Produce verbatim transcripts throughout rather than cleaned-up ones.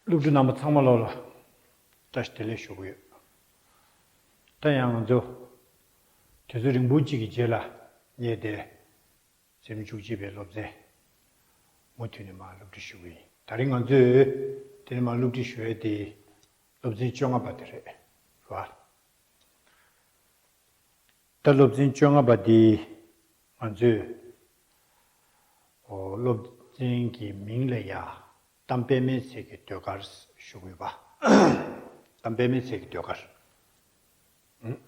སློབ་ཕྲུག་རྣམ་པ་ཚང་མ་ལོག་ལ་བཀྲ་ཤིས་བདེ་ལེགས་ཞུ་གི་ཡོད། ད་ཡང་ང་ཚོ་དུས་ཚོད་རིང་པོ་གཅིག་གི་རྗེས་ལ་ངས་དེ་འཛིན་གྲྭ་བཅུ་གཅིག་པའི་སློབ་ཚན་མུ་མཐུད་ནས་མར་སློབ་ཁྲིད་ཞུ་གི་ཡིན། དེ་རིང་ང་ཚོས་དེ་ནས་མར་སློབ་ཁྲིད་ཞུ་ཡས་དེ་སློབ་ཚན་བཅོ་ལྔ་པ་དེ་རེད་བ། ད་སློབ་ཚན་བཅོ་ལྔ་པ་འདི་ང་ཚོས་ཨོ་སློབ་ཚན་གྱི་མིང་ལ་ཡ་གཏམ་དཔེ་མའི་ཚལ་གྱི་ཟློས་གར་ཞུ་དགོས་པ། གཏམ་དཔེ་མའི་ཚལ་གྱི་ཟློས་གར། ཨུམ།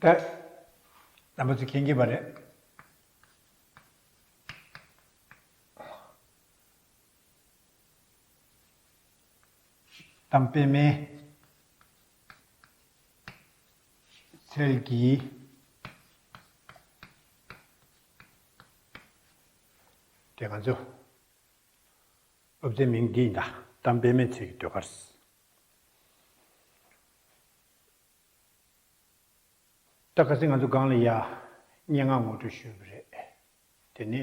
ད་རྣམ་པ་ཚོས་མཁྱེན་གྱི་པ་རེད། གཏམ་དཔེ་མའི་ཚལ་གྱི་དེ་ང་ཚོ་སློབ་ཚན་མིང་འདི་ཡིན་ད། གཏམ་དཔེ་མའི་ཚལ་གྱི་ཟློས་གར། ད་ཁ་སང་ང་ཚོ་སྒང་ལ་ཡ་སྙན་ངག་ངོ་སྤྲོད་ཞུས་པ་རེད། དེ་ནས་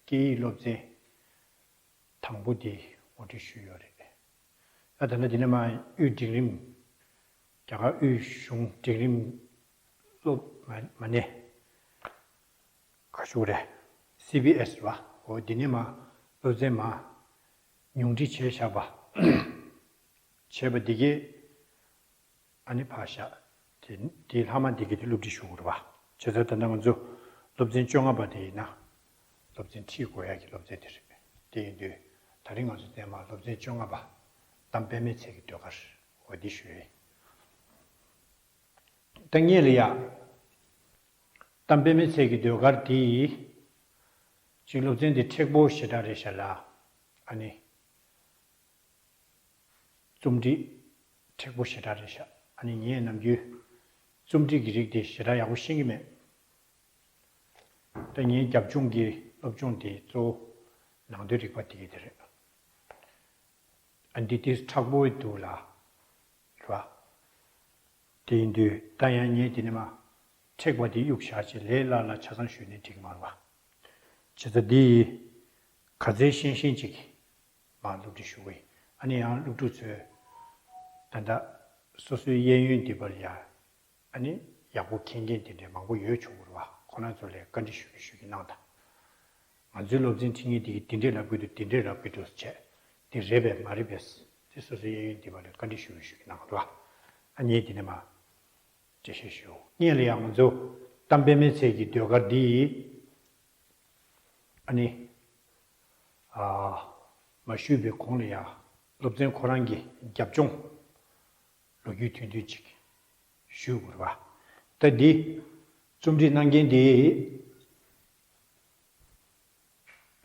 སྐད་ཡིག་སློབ་ཚན་དང་པོ་དེ་ངོ་སྤྲོད་ཞུས་ཡོད་རེད། ད་ད་ལྟ་འདི་ནས་མར་དབུས་འབྲིང་རིམ། རྒྱ་གར་དབུས་གཞུང་འབྲིང་རིམ་སློབ་མ་མ་ནས་ག་ཞུ་རེད། སི་བི་ཨེས་རེད་བ། འོ་འདི་ནས་མར་སློབ་ཚན་མར་ཉུང་འཕྲི་བྱས་བཞག་པ། བྱས་པ་འདི་གས་ཨ་ནི་ཕར་བཞག་དེ་དེའི་ལྷག་མ་འདི་གས་དེ་སློབ་ཁྲིད་ཞུ་དགོས་རེད་བ། བྱས་ཙང་ད་ལྟ་ང་ཚོ་སློབ་ཚན་བཅོ་ལྔ་པ་དེ་ཡིན་ན་སློབ་ཚན་ཁྲིད་དགོས་ཡག་གི་སློབ་ཚན་དེ་རེད། དེ་ཡིན་དུས་ད་རིང་ང་ཚོ་ཚང་མ་སློབ་ཚན་བཅོ་ལྔ་པ་གཏམ་དཔེ་མའི་ཚལ་གྱི་ཟློས་གར་འོ་འདི་ཞུ་ཡིན། ད་ངེད་ལ་ཡ། གཏམ་དཔེ་མའི་ཚལ་གྱི་ཟློས་གར་དེ་ཡིས། ཅིག་སློབ་ཚན་དེ་མཁྲེགས་པོ་ཞེ་དྲག་རེད་ཤག་ལ། ཨ་ནི། རྩོམ་སྒྲིག་མཁྲེགས་པོ་ཞེ་དྲག་རེད་ཤག་ཨ་ནི་ངས་ནམ་རྒྱུན་རྩོམ་སྒྲིག་གི་རིགས་དེ་ཞེ་དྲག་ཡག་པོ་ཤེས་ཀྱི་མེད། ད་ངའི་རྒྱབ་ལྗོངས་ཀྱི་སློབ་སྦྱོང་དེ་གཙོ་བོ་ནང་དོན་རིག་པ་དེ་ག་དེ་རེད། ཨ་འདི་དེ་མཁྲེགས་པོ་འདུག་ལ། རེད་བ། དེ་ཡིན་དུས་ད་ཡང་ངས་དེ་ནས་མར་མཁྲེགས་པ་དེ་གཡུག་བཞག་བྱས་ལས་སླ་ལ་ཆ་ཚང་ཞུས་ནས་འགྲིག་གི་མ་རེད་བ། བྱས་ཙང་འདི་ཡི་ག་ཚད་ཤེས་ཤེས་ཅིག་མར་སློབ་ཁྲིད་ཞུ་གི་ཡིན། ཨ་ནི་ཡང་སློབ་ཕྲུག་ཚོས་ད་ལྟ་སོ་སོའི་གཡས་གཡོན་འདི་པར་ཡ། ཨ་ནི་ཡག་པོ་མཁྱེན་མཁན་དེ་འདྲའི་མང་པོ་ཡོད་བྱུང་བ་རེད་བ། ཁོ་རང་ཚོ་ལ་བཀའ་འདྲི་ཞུ་གི་ཞུ་གི་གནང་དང་། ང་ཚོའི་སློབ་ཚན་ཁྲིད་མཁན་དེ་གིས་དེ་འདྲས་ལབ་གི་འདུག་དེ་འདྲས་ལབ་གི་འདུག་བྱས། དེ་རེད་པས་མ་རེད་པས། དེ་སོ་སོའི་གཡས་གཡོན་འདི་པར་ལ་བཀའ་འདྲི་ཞུ་གི་ཞུ་གི་གནང་རེད་བ། ཨ་ངས་དེ་ནས་མར་འགྲེལ་བཤད་ཞུ། སྔོན་ལ་ཡང་ང་ཚོ་གཏམ་དཔེ་མའི་ཚལ་གྱི་ཟློས་གར་འདི་ཡིས། ཨ་ནི། ཨ། མ་ཞུས་པའི་གོང་ལ་ཡང་སློབ་ཚན་ཁོ་རང་གི་རྒྱབ་ལྗོངས་ལོ་རྒྱུས་ཐུང་ཐུང་ཅིག་ཞུ་དགོས་རེད་བ། ད་འདི་རྩོམ་སྒྲིག་གནང་མཁན་དེ་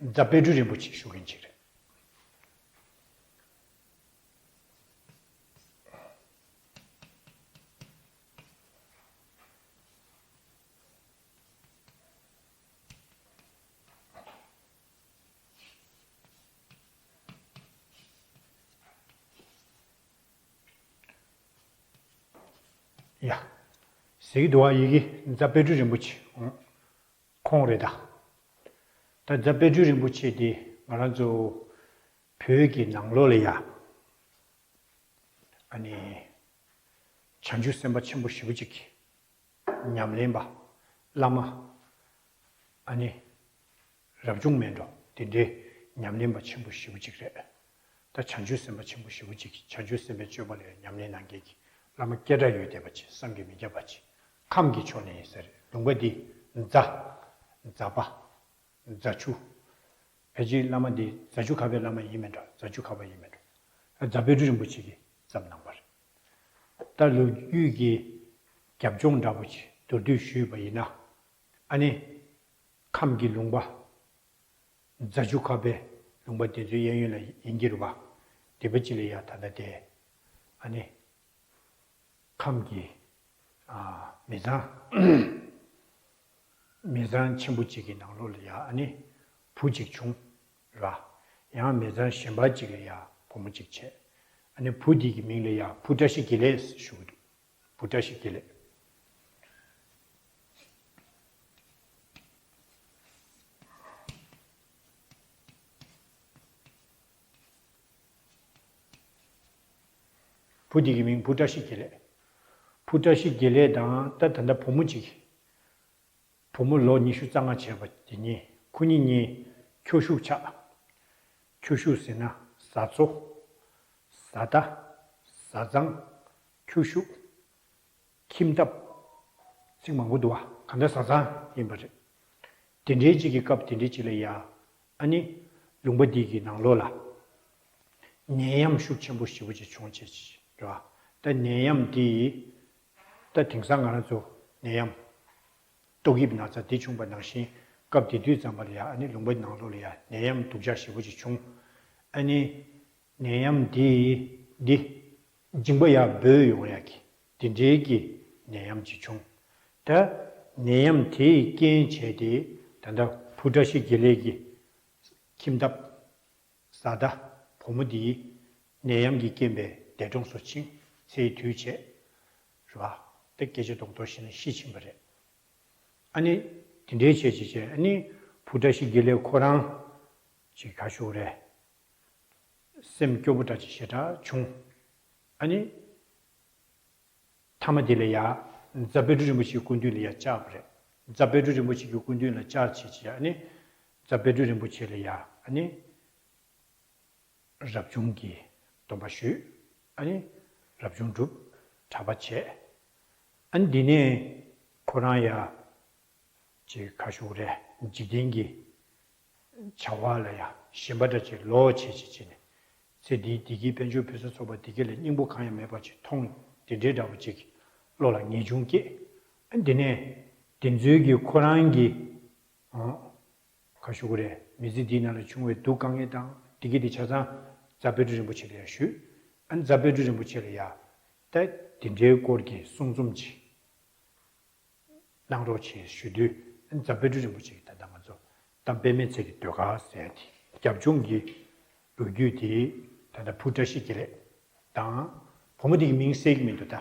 རྫ་དཔལ་སྤྲུལ་རིན་པོ་ཆེ་ཞུ་མཁན་ཅིག་རེད། ཡ། ཟེར་གྱི་འདུག་བ། ཡི་གེ་རྫ་དཔལ་སྤྲུལ་རིན་པོ་ཆེ། ཁོང་རེད་ད། ད་རྫ་དཔལ་སྤྲུལ་རིན་པོ་ཆེ་དེ་ང་རང་ཚོ་བོད་ཀྱི་ནང་ལོགས་ལ་ཡ། ཨ་ནི། བྱང་ཆུབ་སེམས་དཔའ་ཆེན་པོ་ཞེ་པོ་ཅིག་ཉམས་ལེན་པ། བླ་མ། ཨ་ནི། རབ་བྱུང་མེད་འགྲོ་དེ་འདྲའི་ཉམས་ལེན་པ་ཆེན་པོ་ཞེ་པོ་ཅིག་རེད། ད་བྱང་ཆུབ་སེམས་དཔའ་ཆེན་པོ་ཞེ་པོ་ཅིག་བྱང་ཆུབ་སེམས་དཔའི་སྤྱོད་པ་ལ་ཉམས་ལེན་གནང་མཁན་གྱི་བླ་མ་སྐད་གྲགས་ཡོད་བསྡད་པ་ཅིག་བསམ་གྱིས་མི་ཁྱབ་པ་ཅིག་ཁམས་ཀྱི་ཕྱོགས་ནས་ཡིན་ས་རེད། ལུང་པ་འདི་རྫ། རྫ་པ། རྫ་ཆུ། ཕལ་ཆེར་བླ་མ་འདི་རྫ་ཆུ་ཁ་པའི་བླ་མ་ཡིན་མིན་འགྲོ། རྫ་ཆུ་ཁ་པ་ཡིན་མིན་འགྲོ། རྫ་དཔལ་སྤྲུལ་རིན་པོ་ཆེ་གིས་བརྩམས་གནང་བ་རེད། ད་ལོ་རྒྱུས་ཀྱི་རྒྱབ་ལྗོངས་འདྲ་པོ་ཅིག་མདོར་བསྡུས་ཞུས་པ་ཡིན་ན། ཨ་ནི། ཁམས་ཀྱི་ལུང་པ། རྫ་ཆུ་ཁ་པའི་ལུང་པ་དེ་ཚོའི་གཡས་གཡོན་ལ་ཡིན་གྱི་རེད་བ། སྡེ་པ་གཅིག་ལ་ཡ་ད་ལྟ་དེ། ཨ་ནི། ཁམས་ཀྱི། ཨ། མི་ཚང་། མི་ཚང་ཆེན་པོ་གཅིག་གི་ནང་ལོགས་ལ་ཡ་ཨ་ནི། བུ་གཅིག་བྱུང་། ར། ཡང་མི་ཚང་གཞན་པ་གཅིག་ལ་ཡ་བུ་མོ་གཅིག་བྱས། ཨ་ནི་བུ་དེ་གི་མིང་ལ་ཡ་བུ་བཀྲ་ཤིས་དགེ་ལེགས་ཞུ་གི་འདུག་བུ་བཀྲ་ཤིས་དགེ་ལེགས། བུ་དེ་གི་མིང་བུ་བཀྲ་ཤིས་དགེ་ལེགས། བུ་བཀྲ་ཤིས་དགེ་ལེགས་དང་ད་ད་ལྟ་བུ་མོ་གཅིག་བུ་མོ་ལོ་ཉི་ཤུ་རྩ་ལྔ་བྱས་པ་དེ་གཉིས། ཁོ་གཉིས་གཉིས་ཁྱོ་ཤུག་ཆགས། ཁྱོ་ཤུག་ཟེར་ན་བཟའ་ཚོ། བཟའ་ཟླ། བཟའ་ཚང་། ཁྱོ་ཤུག་ཁྱིམ་ཐབ། ཚིག་མང་པོ་འདུག་བ། གང་ལྟར་བཟའ་ཚང་ཡིན་པ་རེད། དེ་འདྲའི་གཅིག་གི་སྐབས་དེ་འདྲའི་གཅིག་ལ་ཡ། ཨ་ནི། ལུང་པ་འདི་གི་ནང་ལོགས་ལ། ནད་ཡམས་ཤུགས་ཆེན་པོ་ཞེ་པོ་ཅིག་བྱུང་བྱས་ཅིག་རེད་བ། ད་ནད་ཡམས་འདི། ད་དེང་སང་ང་རང་ཚོ་ནད་ཡམས། ཏོག་དབྱིབས་ན་ཚ་འདི་བྱུང་པ་ནང་བཞིན་སྐབས་དེ་དུས་ཙམ་པ་ལ་ཡ། ཨ་ནི་ལུང་པ་ནང་ལོགས་ལ་ཡ་ནད་ཡམས་སྡུག་ཅག་ཞེ་པོ་ཅིག་བྱུང་། ཨ་ནི། ནད་ཡམས་འདི་འདི་མཇིང་པ་ཡར་འབོད་ཡོང་ཡག་གི་དེ་འདྲའི་གི་ནད་ཡམས་ཅིག་བྱུང་། ད་ནད་ཡམས་དེའི་རྐྱེན་བྱས་ཏེ་ད་ལྟ་བུ་བཀྲ་ཤིས་དགེ་ལེགས་ཀྱི་ཁྱིམ་ཐབ། བཟའ་ཟླ། བུ་མོ་འདི་ནད་ཡམས་ཀྱི་རྐྱེན་པས་འདས་གྲོངས་སུ་ཕྱིན། ཚེའི་དུས་བྱས། རེད་བ། ད་སྐད་ཆ་རྡོག་རྡོག་བཤད་ན་ཤི་ཕྱིན་པ་རེད། ཨ་ནི། དེ་འདྲའི་བྱས་བྱས་བྱས། ཨ་ནི། བུ་བཀྲ་ཤིས་དགེ་ལེགས་ཁོ་རང་ཅིག་ག་ཞུ་རེད། སེམས་སྐྱོ་པོ་འདྲ་ཅིག་ཞེ་དྲག་བྱུང་། ཨ་ནི། མཐའ་མ་དེ་ལ་ཡ། རྫ་དཔལ་སྤྲུལ་རིན་པོ་ཆེའི་སྐུ་མདུན་ལ་ཡ་བཅར་བ་རེད། རྫ་དཔལ་སྤྲུལ་རིན་པོ་ཆེ་གི་སྐུ་མདུན་ལ་བཅར་བྱས་བྱས། ཨ་ནི། རྫ་དཔལ་སྤྲུལ་རིན་པོ་ཆེ་ལ་ཡ། ཨ་ནི། རབ་བྱུང་གི་སྡོམ་པ་ཞུས། ཨ་ནི། རབ་བྱུང་སྒྲུབ། གྲྭ་པ་བྱས། ཨ་ནི་འདི་ནས་ཁོ་རང་ཡ། ཅིག་ག་ཞུ་རེད། འཇིག་རྟེན་གྱི་བྱ་བ་ལ་ཡ་ཞེན་པ་འདྲ་ཅིག་ལོག་བྱས་བྱས་བྱས་ནས། ཚེ་འདིའི་བདེ་སྐྱིད། དཔལ་འབྱོར་ཕུན་སུམ་ཚོགས་པ་འདི་ག་ལས་སྙིང་པོ་གང་ཡང་མེད་པ་ཅིག་མཐོང་། དེ་འདྲའི་འདྲ་པོ་ཅིག་བློ་ལ་ངེས་འབྱུང་སྐྱེས། ཨ་ནི་འདི་ནས་དེ་ཚོའི་གི་ཁོ་རང་གི། ཨང་། ག་ཞུ་གི་རེད། མི་ཚེ་འདིའི་ནང་ལ་བྱུང་བའི་སྡུག་དཀའ་ངལ་དང་དེ་གི་དེ་ཆ་ཚང་རྫ་དཔལ་སྤྲུལ་རིན་པོ་ཆེ་ལ་ཡ་ཞུས། ཨ་ནི་རྫ་དཔལ་སྤྲུལ་རིན་པོ་ཆེ་ལ་ཡ། ད་དེ་འདྲའི་སྐོར་གྱི་གསུང་རྩོམ་ཅིག་གནང་རོགས་བྱེད་ཞུ་དུས། ཨ་ནི་རྫ་དཔལ་སྤྲུལ་རིན་པོ་ཆེ་གིས་ད་ལྟ་ང་ཚོ་གཏམ་དཔེ་མེད་ཚལ་གྱི་ཟློས་གར་ཟེར་ཡ་དེ། རྒྱབ་ལྗོངས་ཀྱི་ལོ་རྒྱུས་དེ་ད་ལྟ་བུ་བཀྲ་ཤིས་དགེ་ལེགས་དང་། བུ་མོ་དེ་གི་མིང་གསལ་གྱི་མི་འདུག་ད་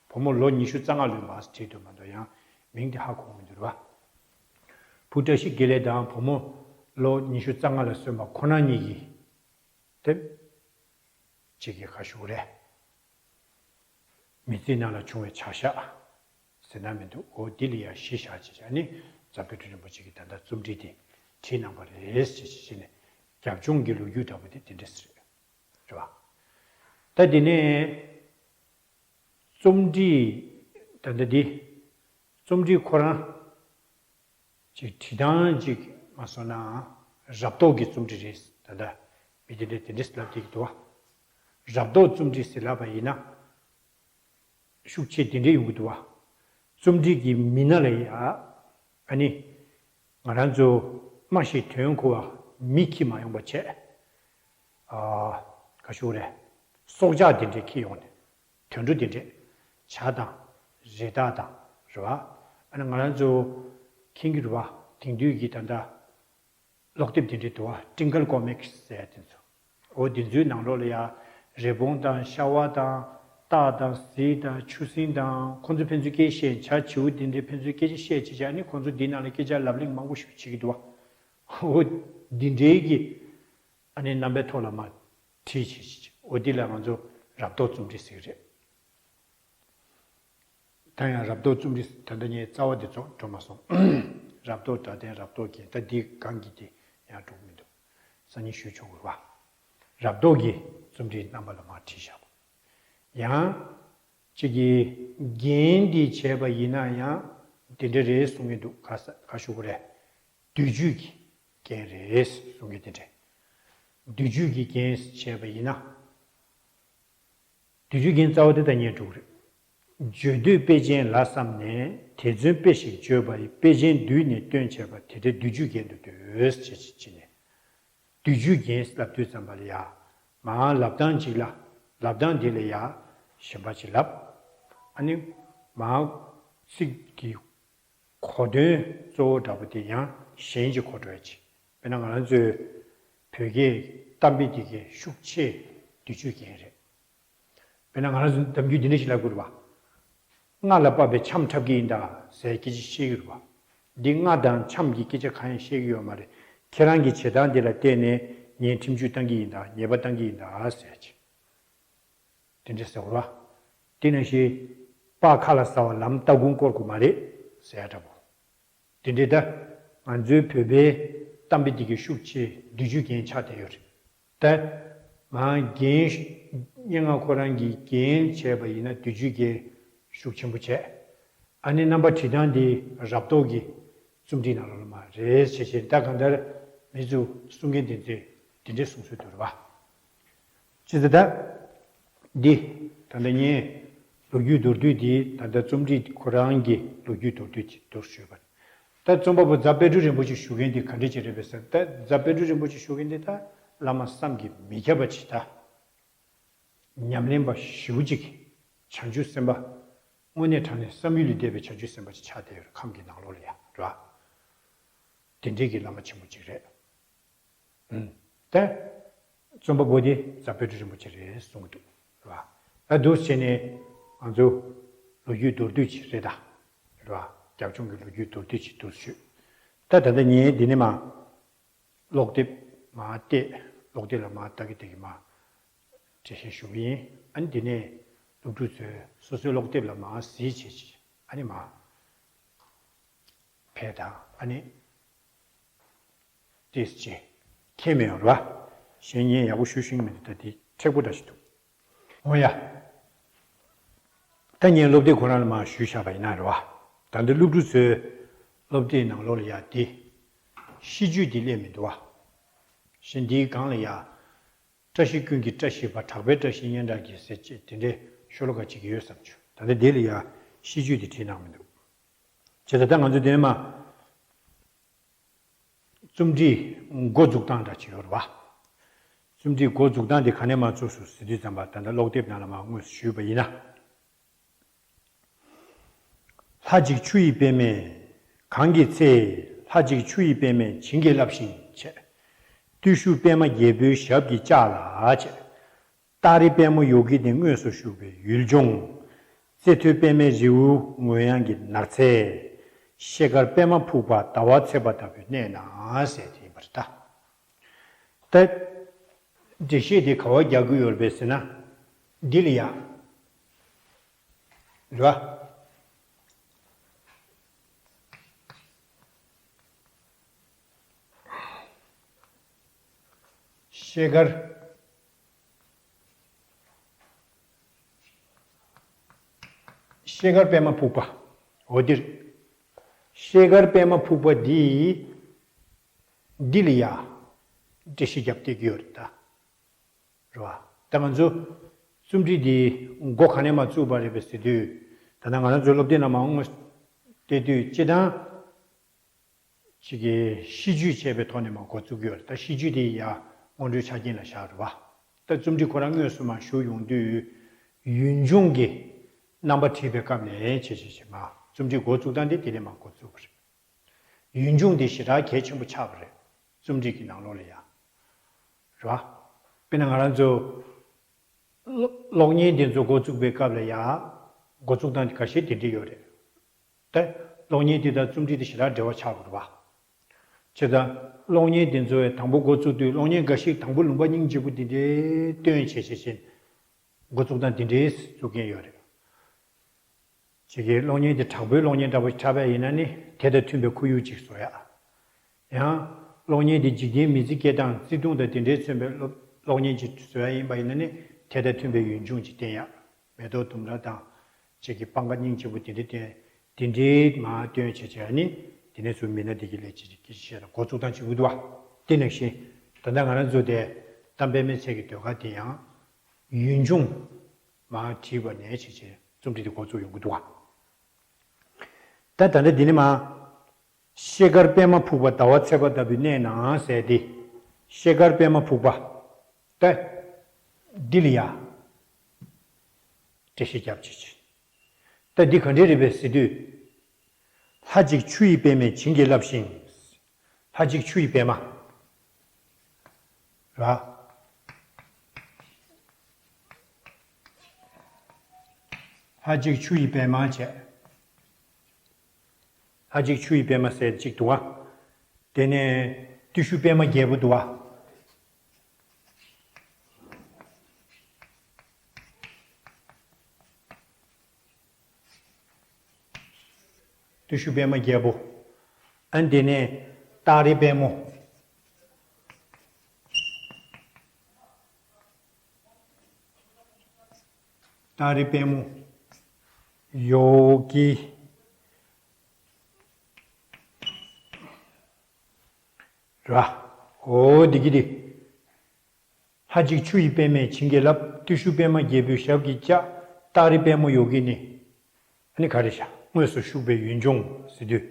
བུ་མོ་ལོ་ཉི་ཤུ་རྩ་ལྔ་ལོན་པ་བྲིས་འདུག་མ་གཏོགས། ཡང་མིང་དེ་ཧ་གོ་གི་མི་འདུག་རེད་བ། བུ་བཀྲ་ཤིས་དགེ་ལེགས་དང་བུ་མོ་ལོ་ཉི་ཤུ་རྩ་ལྔ་ལ་སོན་པ་ཁོ་རང་གཉིས་ཀྱིས། དེ། གཅིག་གིས་ག་ཞུ་གི་རེད། མི་ཚེའི་ནང་ལ་བྱུང་བའི་བྱ་བཞག་ཟེར་ན་མི་འདུག་འོ་འདི་ལ་ཡ་གཞི་བཞག་བྱས་བྱས་ནས་རྫ་དཔལ་སྤྲུལ་རིན་པོ་ཆེ་གིས་ད་ལྟ་རྩོམ་བྲིས་དེ་བྲིས་གནང་པ་རེད་ཟེར་བྱས་བྱས་ནས། རྒྱབ་ལྗོངས་ཀྱི་ལོ་རྒྱུས་འདྲ་པོ་དེ་དེ་འདྲས་རེད། རེད་བ། ད་དེ་ནས་རྩོམ་བྲིས། ད་ལྟ་འདི་རྩོམ་བྲིས་ཁོ་རང་ཅིག་བྲིས་སྟངས་ཅིག་མ་སོང་ན་རབ་རྟོག་གི་རྩོམ་བྲིས་རེད། ད་ལྟ་མི་དེ་འདྲས་དེ་འདྲས་ལབ་བསྡད་ཀྱི་འདུག་བ། རབ་རྟོག་རྩོམ་བྲིས་ཟེར་ལབ་པ་ཡིན་ན། ཤུགས་ཆེ་དེ་འདྲས་ཡོང་གི་འདུག་བ། རྩོམ་བྲིས་ཀྱི་མི་སྣ་ལ་ཡ། ཨ་ནི། ང་རང་ཚོ་སྨྲ་ཤེས་དོན་གོ་བ་མི་འཁྱེར་མ་ཡོང་པ་བྱས། ཨ། ག་ཞུ་རེད། སྲོག་ཆགས་དེ་འདྲས་འཁྱེར་ཡོང་ནས། དུད་འགྲོ་དེ་འདྲས། བྱ་དང་། རི་དྭགས་དང་། རེད་བ། ཨ་ནི་ང་རང་ཚོ་མཁྱེན་གྱི་རེད་བ། དེང་དུས་ཀྱི་ད་ལྟ་ཀློག་དེབ་དེ་འདྲས་འདུག་བ། ཀྲིང་ཀལ་ཀོ་མིག་ཟེར་ཡ་དེ་ཚོ། འོ་དེ་ཚོའི་ནང་ལོགས་ལ་ཡ། རི་བོང་དང་ཤ་བ་དང་། སྟག་དང་གཟིག་དང་ཆུ་སྲིན་དང་། ཁོང་ཚོ་ཕན་ཚུན་སྐད་བཤད། བྱ་བྱིའུ་དེ་འདྲས་ཕན་ཚུན་སྐད་ཆ་བཤད་བྱས་བྱས། ཨ་ནི་ཁོང་ཚོ་འདི་ནང་ལ་སྐད་ཆ་ལབ་གླེང་མང་པོ་ཞིག་བྱེད་ཀྱི་འདུག་བ། འོ་འདི་འདྲའི་གི། ཨ་ནི་རྣམ་པའི་ཐོག་ལ་མར་བྲིས་བྱས་བྱས། འོ་འདི་ལ་ང་ཚོ་རབ་རྟོག་རྩོམ་བྲིས་ཟེར་གྱི་རེད། ད་ཡང་རབ་རྟོག་རྩོམ་བྲིས་ད་ལྟ་ངས་རྩ་བ་འདི་ཚོ་འགྲོ་མ་སོང་། རབ་རྟོག་སྒྲ་ལྡན་རབ་རྟོག་རྒྱན། ད་འདི་སྒང་གི་དེ་ཡང་འགྲོ་གི་མི་འདུག་སང་ཉིན་ཞུ་ཆོག་གི་རེད་བ། རབ་རྟོག་གི་རྩོམ་བྲིས་རྣམ་པ་ལ་མར་བྲིས་བཞག་པ། ཡང་གཅིག་གིས་རྒྱན་འདི་བྱས་པ་ཡིན་ན་ཡང་དེ་འདྲ་རེད་གསུང་གི་འདུག་ག་ས་ག་ཞུ་དགོས་རེད། བསྡུས་བརྗོད་ཀྱི་རྒྱན་རེད་གསུང་གི་དེ་འདྲ། བསྡུས་བརྗོད་ཀྱི་རྒྱན་བྱས་པ་ཡིན་ན། བསྡུས་བརྗོད་རྒྱན་རྩ་བ་དེ་ད་ངས་འགྲོ་གི་རེད། བརྗོད་འདོད་དཔེ་ཅན་ལ་བསམས་ནས། དེ་མཚོན་དཔེ་ཞིག་བརྗོད་པ་ཡི། དཔེ་ཅན་བསྡུས་ནས་སྟོན་བྱས་པ། དེ་འདྲའི་བསྡུས་བརྗོད་རྒྱན་དུ་འདོད་ཅེས་བྱས་ནས། བསྡུས་བརྗོད་རྒྱན་ལབ་དུས་ཙམ་པ་ལ་ཡ། མར་ལབ་སྟངས་གཅིག་ལ། ལབ་སྟངས་དེ་ལ་ཡ། གཞན་པ་ཅིག་ལབ། ཨ་ནི། མར་ཚིག་གི་གོ་དོན་གཙོ་བོ་འདྲ་པོ་དེ་ཡང་གཞན་གྱིས་གོ་འགྲོ་ཡ་ཅིག་དཔེར་ན་ང་རང་ཚོའི་བོད་སྐད་གཏམ་དཔེ་དེ་གའི་ཤུགས་ཆེ་བསྡུས་བརྗོད་རྒྱན་རེད། དཔེར་ན་ང་རང་ཚོ་གཏམ་རྒྱུད་འདི་འདྲ་ཞིག་ལབ་དགོས་རེད་བ། རྔ་ལ་བབས་པའི་འཆམ་འཁྲབ་ཀྱི་ཡིན་ད་ཟེར་སྐད་ཆ་བཤད་ཀྱི་རེད་བ། འདི་རྔ་དང་འཆམ་གྱི་སྐད་ཆ་གང་ཡང་བཤད་ཀྱི་ཡོད་མ་རེད། ཁྱེད་རང་གི་བྱེད་སྟངས་འདི་ལ་བལྟས་ནས་ངས་ཁྲིམས་གཅོད་བཏང་གི་ཡིན་ད། ཉེས་པ་བཏང་གི་ཡིན་ད་ཟེར་ཅིག་དེ་འདྲ་ཟེར་བ་རེད་ དེ་ནང་བཞིན་པ་ཁ་ལ་ཟ་བ་ལམ་སྟ་གོན་བསྐོར་དགོས་མ་རེད་ཟེར་ཡ་འདྲ་པོ། དེ་འདྲའི་ད་ང་ཚོའི་བོད་པའི་གཏམ་དཔེ་འདི་གའི་ཤུགས་ཆེ་བསྡུས་བརྗོད་རྒྱན་ཆགས་བསྡད་ཡོད་རེད། ད་མ་རྒན་སྙན་ངག་ཁོ་རང་གིས་རྒྱན་བྱས་པ་ཡིན་ན་བསྡུས་བརྗོད་རྒྱན་ཤུགས་ཆེན་པོ་བྱས། ཨ་ནི་རྣམ་པ་བྲིས་སྟངས་འདི་རབ་རྟོག་གི་རྩོམ་སྒྲིག་ནང་ལོགས་ལ་མ་རེད་ཟེར་བྱས་ད་གང་ལྟར་མི་ཚོ་གསུང་མཁན་དེ་ཚོས་དེ་འདྲའི་གསུང་སྲོལ་འདུག་རེད་པ། ཅི་ཟེར་ད། འདི། ད་ལྟ་ངས་ལོ་རྒྱུས་མདོར་བསྡུས་འདི་ད་ལྟ་རྩོམ་སྒྲིག་ཁོ་རང་གི་ལོ་རྒྱུས་མདོར་བསྡུས་ཅིག་འདུག་ཞུས་པ། ད་རྩོམ་པ་པོ་རྫ་དཔལ་སྤྲུལ་རིན་པོ་ཆེ་ཞུ་མཁན་འདི་ག་འདྲ་ཅིག་རེད་པས་ཟེར་ད་རྫ་དཔལ་སྤྲུལ་རིན་པོ་ཆེ་ཞུ་མཁན་འདི་ད་བླ་མ་བསམ་གྱིས་མི་ཁྱབ་པ་ཅིག་ད། ཉམས་ལེན་པ་ཞེ་པོ་ཅིག་བྱང་ཆུབ་སེམས་དཔའ། དངོས་གནས་དྲང་གནས་བསམ་ཡུལ་ལས་འདས་པའི་བྱང་ཆུབ་སེམས་དཔའ་ཅིག་ཆགས་བསྡད་ཡོད་རེད་ཁམས་ཀྱི་ནང་ལོགས་ལ་ཡ་རེད་པ། དེ་འདྲའི་གི་བླ་མ་ཆེན་པོ་ཅིག་རེད། ཨུམ། ད། རྩོམ་པ་པོ་དེ་རྫ་དཔལ་སྤྲུལ་རིན་པོ་ཆེ་རེད་གསུང་གི་འདུག་རེད་པ། ད་འདུག་བྱས་ནས་ང་ཚོ་ལོ་རྒྱུས་མདོར་བསྡུས་ཅིག་རེད་ད། རེད་པ། རྒྱབ་ལྗོངས་ཀྱི་ལོ་རྒྱུས་མདོར་བསྡུས་ཅིག་འདུག་ཞུས། ད་ད་ལྟ་ངས་འདི་ནས་མ། ཀློག་དེབ་མ་བལྟས། ཀློག་དེབ་ལ་མ་ལྟ་གི་ལྟ་གི་མ། འགྲེལ་བཤད་ཞུ་གི་ཡིན། ཨ་ནི་འདི་ནས་སློབ་ཕྲུག་ཚོས་སོ་སོའི་ཀློག་དེབ་ལ་མ་གཟིགས་བྱས་ཅིག་ཨ་ནི་མ། ཕེ་དང་ཨ་ནི། ཏེས་ཅེ། ཁྱེད་མེད་ཡོང་ར། གཞན་ངས་ཡག་པོ་ཞུ་ཤེས་ཀྱི་མི་འདུག་ད་དེ་མཁྲེགས་པོ་འདྲ་ཞིག་འདུག་འོ་ཡ། ད་ངས་སློབ་དེབ་ཁོ་རང་ལ་མར་ཞུས་བཞག་པ་ཡིན་ན་རེད་པ། ད་འདི་སློབ་ཕྲུག་ཚོའི་སློབ་དེབ་ནང་ལོགས་ལ་ཡ་དེ། ཤིས་བརྗོད་དེ་སླེབས་མི་འདུག་པ། གཞན་དེའི་སྒང་ལ་ཡ། བཀྲ་ཤིས་ཀུན་གྱི་བཀྲ་ཤིས་པ་གྲགས་པའི་བཀྲ་ཤིས་སྙན་གྲགས་ཀྱི་ཟེར་ཅེས་དེ་འདྲའི་ཤོ་ལོ་ཀ་ཅིག་ཡོད་བསམ་བྱུང་། ད་ལྟ་དེ་ལ་ཡ་ཤིས་བརྗོད་དེ་བྲིས་གནང་མི་འདུག་བྱས་ཙང་ད་ང་ཚོ་དེ་ནས་མ། རྩོམ་སྒྲིག་འགོ་འཛུགས་སྟངས་འདྲ་ཅིག་ཡོད་རེད་པ། རྩོམ་སྒྲིག་འགོ་འཛུགས་སྟངས་དེ་ག་ནས་མ་བཙུགས་སོང་ཟེར་དུས་ཙམ་པ་ད་ལྟ་ཀློག་དེབ་ནང་ལ་མ་དངོས་སུ་ཞུས་པ་ཡིན་ན། ལྷ་གཅིག་ཆུ་ཡི་པདྨས། གངས་ཀྱི་ཚལ། ལྷ་གཅིག་ཆུ་ཡི་པདྨས་བྱིན་གྱིས་བརླབས་ཤིང་བྱས། བརྟུལ་ཞུགས་པདྨ་རྒྱལ་པོའི་ཞབས་ཀྱི་ལྕགས་ལ་བྱས། སྟག་རི་པདྨ་ཡོ་གི་ནས་དངོས་སུ་བཞུགས་པའི་ཡུལ་ལྗོངས། རྩེ་ཐོས་པདྨའི་རི་བོ་ངོས་ཡངས་ཀྱི་ནགས་ཚལ། ཤེལ་དཀར་པདྨ་ཕུག་པ་ཟླ་བ་ཚེས་པ་ལྟ་བུའི་གནས་ན་ཟེར་དེ་ཡིན་པ་རེད་ད། ད། འགྲེལ་བཤད་དེ་ག་བ་རྒྱག་གི་ཡོད་རེད་པས་ཟེར་ན། འདི་ལ་ཡ། རེད་པ། ཤེལ་དཀར། ཤེལ་དཀར་པདྨ་ཕུག་པ། འོ་འདིར། ཤེལ་དཀར་པདྨ་ཕུག་པ་འདི། འདི་ལ་ཡ། འགྲེལ་བཤད་རྒྱབ་བསྡད་ཀྱི་ཡོད་རེད་ད། རེད་པ། ད་ང་ཚོ། རྩོམ་སྒྲིག་འདི། འགོ་ག་ནས་མ་བཙུགས་པ་རེད་པས་ཟེར་དུས། ད་ལྟ་ང་རང་ཚོའི་སློབ་དེབ་ནང་མ་དངོས། བལྟས་དུས་སྤྱིར་བཏང་། ཅིག་གིས་ཤིས་བརྗོད་བྱས་པའི་ཐོག་ནས་མ་འགོ་བཙུགས་ཡོད་རེད་ད་ཤིས་བརྗོད་དེ་ཡ་སྔོན་འགྲོའི་ཆ་རྐྱེན་ལ་བཞག་རེད་པ། ད་རྩོམ་སྒྲིག་ཁོ་རང་དངོས་སུ་མ་ཞུགས་ཡོང་དུས། ཡུལ་ལྗོངས་ཀྱི་རྣམ་པ་བྲིས་པའི་སྐབས་ནས་བྱས་བྱས་བྱས་མ་རྩོམ་སྒྲིག་འགོ་བཙུགས་སྟངས་དེ་དེ་ནས་མ་འགོ་བཙུགས་པ་རེད། ཡུལ་ལྗོངས་དེ་ཞེ་དྲག་གལ་ཆེན་པོ་ཆགས་པ་རེད། རྩོམ་སྒྲིག་གི་ནང་ལོགས་ལ་ཡ། རེད་པ། དཔེར་ན་ང་རང་ཚོ། གློག་བརྙན་དེ་ཚོ་འགོ་བཙུགས་པའི་སྐབས་ལ་ཡ། འགོ་བཙུགས་སྟངས་དེ་འགའ་ཤས་དེ་འདྲ་ཡོད་རེད། ད། གློག་བརྙན་དེ་དང་རྩོམ་སྒྲིག་དེ་ཞེ་དྲག་འབྲེལ་བ་ཆགས་དགོས་རེད་པ། བྱས་ཙང་། གློག་བརྙན་དེ་ཚོ་དང་པོ་འགོ་བཙུགས་དུས་གློག་བརྙན་འགའ་ཞིག་དང་པོ་ལུང་པ་སྙིང་རྗེ་པོ་དེ་འདྲའི་སྟོན་བྱས་བྱས་བྱས། འགོ་བཙུགས་སྟངས་དེ་འདྲའི་བཙུགས་མཁན་ཡོད་རེད། ཅིག་གིས་གློག་བརྙན་དེ་དྲག་པོའི་གློག་བརྙན་འདྲ་པོ་ཞིག་འཁྲབ་པ་ཡིན་ན་ནི་དེ་དང་མཐུན་པའི་ཁོར་ཡུག་ཅིག་བཟོ་ཡག་ཡང་། གློག་བརྙན་དེ་འཇིག་རྟེན་མི་ཚེ་སྐྱེལ་སྟངས་བརྩེ་དུང་དང་དེ་འདྲའི་མཚོན་པའི་གློག་གློག་བརྙན་ཅིག་བཟོ་ཡག་ཡིན་པ་ཡིན་ན་ནི་དེ་དང་མཐུན་པའི་ཡུལ་ལྗོངས་ཅིག་བསྟན་ཡག་མེ་ཏོག་ལྡུམ་ར་དང་། ཅིག་གི་སྤང་ཁ་སྙིང་རྗེ་པོ་དེ་འདྲ་བསྟན། དེ་འདྲའི་མ་སྟོན་བྱས་བྱས་ནི། དེ་ནས་བཟུང་མི་སྣ་དེ་གི་ལས་ཅིག་གི་བཤད་དང་འགོ་བཙུགས་སྟངས་ཅིག་ཡོད་འདུག་པ། དེ་ནང་བཞིན། ད་ལྟ་ང་རང་ཚོ་དེ། གཏམ་དཔེ་མི་ཚེ་གི་ཟློས་གར་དེ་ཡང་། ཡུལ་ལྗོངས། མ་བྲིས་པ་ནས་བྱས་བྱས་རྩོམ་སྒྲིག་དེ་འགོ་བཙུགས་ཡོང་གི་འདུག་པ། ད་ད་ལྟ་འདི་ནི་མ། ཤེལ་དཀར་པདྨ་ཕུག་པ་ཟླ་བ་ཚེས་པ་ལྟ་བུའི་གནས་ན་ཟེར་ཏེ། ཤེལ་དཀར་པདྨ་ཕུག་པ། ད། འདི་ལ་ཡ། འགྲེལ་བཤད་རྒྱབ་ཅིག་བྱེད། ད་འདི་ག་འདྲས་རེད་པས་ཟེར་དུས། ལྷ་གཅིག་ཆུ་ཡི་པདྨས་བྱིན་གྱིས་བརླབས་ཤིང་། ལྷ་གཅིག་ཆུ་ཡི་པདྨ། ར། ལྷ་གཅིག་ཆུ་ཡི་པདྨ་བྱས། ལྷ་གཅིག་ཆུ་ཡི་པདྨ་ཟེར་གཅིག་འདུག་པ། དེ་ནས་བརྟུལ་ཞུགས་པདྨ་རྒྱལ་པོ་འདུག་པ། བརྟུལ་ཞུགས་པད་མ་རྒྱལ་པོ། ཨ་ནི་དེ་ནས་སྟག་རི་པད་མོ། སྟག་རི་པད་མོ། ཡོ་གི། ར། འོ་འདི་གི་འདི། ལྷ་གཅིག་ཆུ་ཡི་པདྨས་བྱིན་གྱིས་བརླབས། བརྟུལ་ཞུགས་པད་མ་རྒྱལ་པོའི་ཞབས་ཀྱིས་བཅགས། སྟག་རི་པད་མོ་ཡོ་གི་ནི། ཨ་ནི་ག་རེ་བྱ། དངོས་སུ་ཞུགས་པའི་ཡུལ་ལྗོངས་ཟེར་དུས།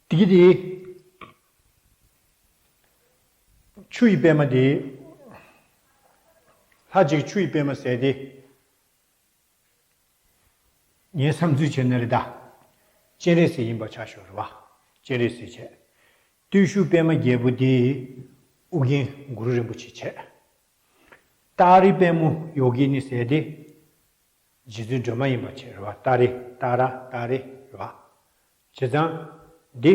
འདི་གི་འདི། ཆུ་ཡི་པད་མ་འདི། ལྷ་གཅིག་ཆུ་ཡི་པད་མ་ཟེར་དེ། ངའི་བསམ་ཚུལ་བྱས་ན་རེད་ད། སྤྱན་རས་གཟིགས་ཡིན་པ་ཆ་བཞག་རེད་བ། སྤྱན་རས་གཟིགས་བྱས། བརྟུལ་ཞུགས་པད་མ་རྒྱལ་པོ་འདི་ཨོ་རྒྱན་གུ་རུ་རིན་པོ་ཆེ་བྱས། སྟག་རི་པད་མོ་ཡོ་གི་ནི་ཟེར་དེ། རྗེ་བཙུན་སྒྲོལ་མ་ཡིན་པ་བྱས་རེད་བ། སྟག་རི་སྟག་ར་སྟག་རི་རེད་བ། བྱས་ཙང་། འདི།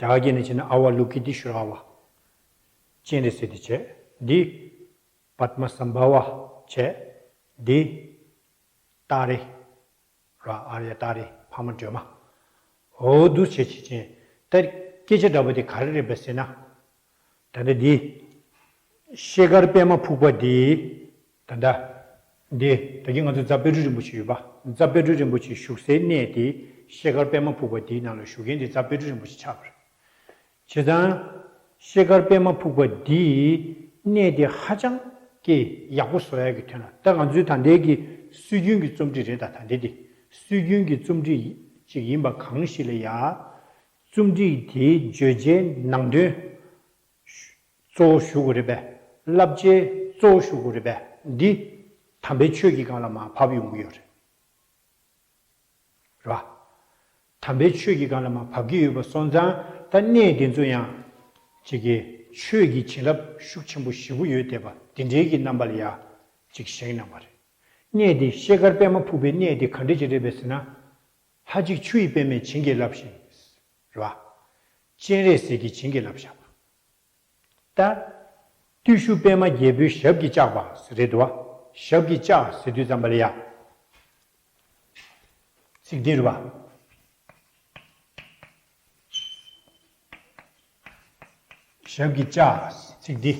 རྒྱ་གར་སྐད་ནས་བྱས་ན་ཨ་ཝ་ལོ་ཀི་ཏི་ཤྭ་ར་བ། སྤྱན་རས་གཟིགས་དེ་བྱས། འདི། པདྨ་སམ་བྷ་ཝ་བྱས། འདི། སྟག་རི། ར་ཨཱརྱ་སྟག་རི་འཕགས་མ་སྒྲོལ་མ། འོ་འདུག་བྱས་བྱས་ཅན། ད་སྐད་ཆ་འདྲ་པོ་དེ་ག་རེ་རེད་པས་ཟེར་ན། ད་ལྟ་འདི། ཤེལ་དཀར་པད་མ་ཕུག་པ་འདི། ད་ལྟ། འདི་ད་གིན་ང་ཚོ་རྫ་དཔལ་སྤྲུལ་རིན་པོ་ཆེ་ཡོད་པ། རྫ་དཔལ་སྤྲུལ་རིན་པོ་ཆེ་བཞུགས་སའི་གནས་དེ། ཤེལ་དཀར་པད་མ་ཕུག་པ་འདིའི་ནང་ལ་བཞུགས་མཁན་དེ་རྫ་དཔལ་སྤྲུལ་རིན་པོ་ཆེ་ཆགས་པ་རེད། བྱས་ཙང་། ཤེལ་དཀར་པད་མ་ཕུག་པ་འདིའི་གནས་དེ་ཧ་ཅང་གི་ཡག་པོ་བཟོ་ཡག་གི་དོན་ལ། ད་ང་ཚོའི་ད་ལྟའི་གི་སྲོལ་རྒྱུན་གྱི་རྩོམ་སྒྲིག་རེད་ད། ད་ལྟའི་དེ་སྲོལ་རྒྱུན་གྱི་རྩོམ་སྒྲིག་ཅིག་ཡིན་པ་གང་ཞིག་ལ་ཡ། རྩོམ་སྒྲིག་དེའི་བརྗོད་བྱའི་ནང་དོན་གཙོ་བོ་ཞུ་དགོས་རེད་པས། བསླབ་བྱའི་གཙོ་བོ་ཞུ་དགོས་རེད་པས། འདི་དམ་པའི་ཆོས་ཀྱི་སྒང་ལ་མར་བབས་ཡོང་གི་ཡོད་རེད། རེད་བ། དམ་པའི་ཆོས་ཀྱི་སྒང་ལ་མར་བབས་ཀྱི་ཡོད་པ་སོང་ཙང་། ད་གནས་དེ་ཚོ་ཡང་། ཅིག་གི་ཆོས་ཀྱི་བྱིན་རླབས་ཤུགས་ཆེན་པོ་ཞེ་པོ་ཡོད་བསྡད་པ་དེ་འདྲའི་གི་རྣམ་པ་ལ་ཡ། ཅིག་བཞེངས་གནང་བ་རེད། གནས་དེ་ཤེལ་དཀར་པད་མ་ཕུག་པའི་གནས་དེ་ག་འདྲ་ཅིག་རེད་པས་ཟེར་ན། ལྷ་གཅིག་ཆུ་ཡི་པདྨས་བྱིན་གྱིས་བརླབས་ཤིང་། རེད་བ། སྤྱན་རས་གཟིགས་ཀྱིས་བྱིན་གྱིས་བརླབས་བཞག་པ། ད། བརྟུལ་ཞུགས་པད་མ་རྒྱལ་པོའི་ཞབས་ཀྱིས་བཅགས་པ་ཟེར་རེད་འདུག་བ། ཞབས་ཀྱིས་བཅགས་ཟེར་དུས་ཙམ་པ་ལ་ཡ། ཚིག་འདི་རེད་བ། ཞབས་ཀྱིས་བཅགས། ཚིག་འདི།